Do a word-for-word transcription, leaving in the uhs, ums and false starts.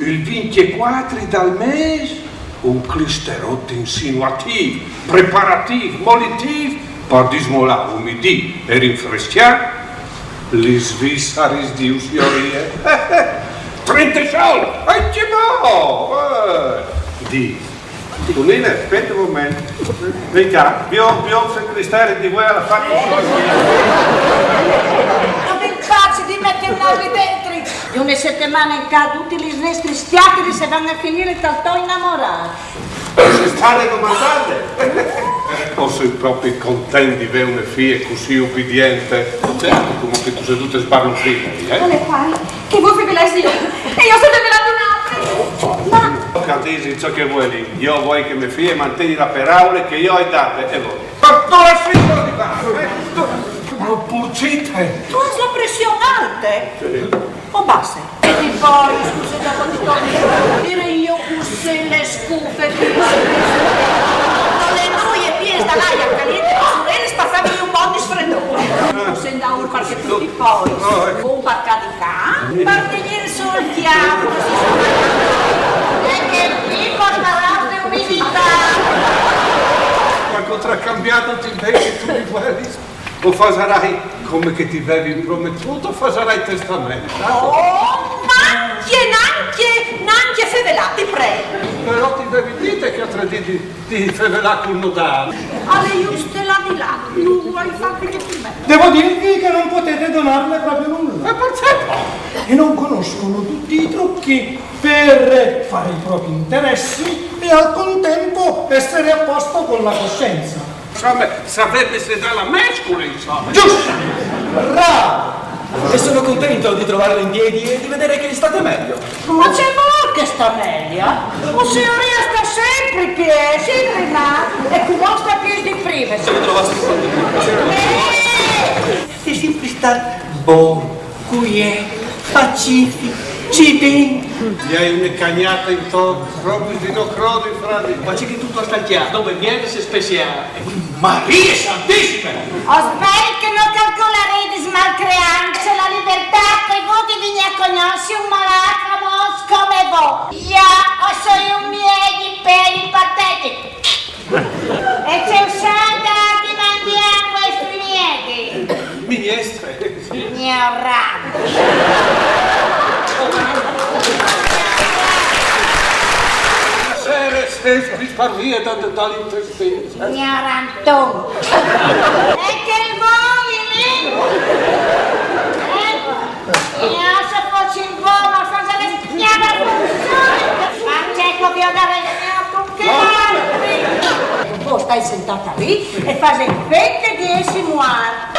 Il vincjecuatri dal mês, un clisterot insinuatîf, preparatîf, molitîf, par dismolâ, umidî e rinfrescjâ lis vissaris di Ussiorie. Trente soldi, ancjemò! Eh, dîs. Tonine, spiete un moment. Ven ca, viôt, viôt se il clisteri di vuê al à fat cussì. Ma mi faci di meti un nâs dentri! Di une setemane in ca dutis lis nestris cjatiris a van a finî tal to inamorât. Se stâ domandant? O soi propit content di vê une fie cussì ubidiente. Certo, cumò che tu sês dute sbarlufine, eh? Al è pari che vuê o fevelais jù e jo o ai fevelât un altri. Ma... Capissi ce che o vuei, jo o vuei che mê fie e mantignii la peraule che jo o ai dade e vuê. Ma tu âs finît di fâ, eh? Tu, tu, purcite! Tu âs la pression alte? Sì. O baste. E po, scuse, dopo tutto, dire jo cussì le scufe, no le noie piene da l'aria caliente, le surelis par fâmi un bon di sfredôr. Tu sês daûr parcè tu ti pois. Oh, ecco. Un par ca di ca, par tignî sù il cjâf. E che ti portarâs de umiditât. Ma cont al cambiâ, ti vevi, tu mi vuelis. O fasarai come che ti vevi prometût, o fasarai testament. Oh, nancje, nancje, nancje fevelâ, ti prei. Però ti vevi dite che o ai tradide di, di fevelâ cul nodâl. Al è juste là di là, no o vuei fâ pì che par me. Devo dirvi che non potete donarle proprio nulla. E parcè? E non conoscono tutti i trucchi per fare i propri interessi e al contempo essere a posto con la coscienza. Insome, o saveve dâ la mescule, insome. Just! Bravo! E sono contento di trovarla in piedi e di vedere che state meglio. Ma ce vûl che e stagji meglio? Ussiorie e sta simpri in piedi, simpri, ma e cumò e sta plui di prime. Se lo trovaste un po' di più. Eh! Al è simpri stât bon, cuiet, pacific, cidin. I ai une cagnate intor, propit di no crodi, fradi. Ma ce che tu tu âs tal cjâf, dome miedes e speciâl. Marie santissime! O speri che no calcolaredis malcreant la libertât par vot di vignî a cognossi un malât famôs come vô. Jo o soi un miedi per ipotetic. E ce us à dât di mangjâ a chescj miedis? Mignestre. Ignorant. Sere, sere, risparmie da, da, dal intestin. Ignoranton. E ce vûl, Lili? Eh? Jo se o fossi vô, o fasarès cjamâ la polizia. Parcè che o viodarès miôr che altris. Vô o stais sentade li e o fâs fente di jessi muart.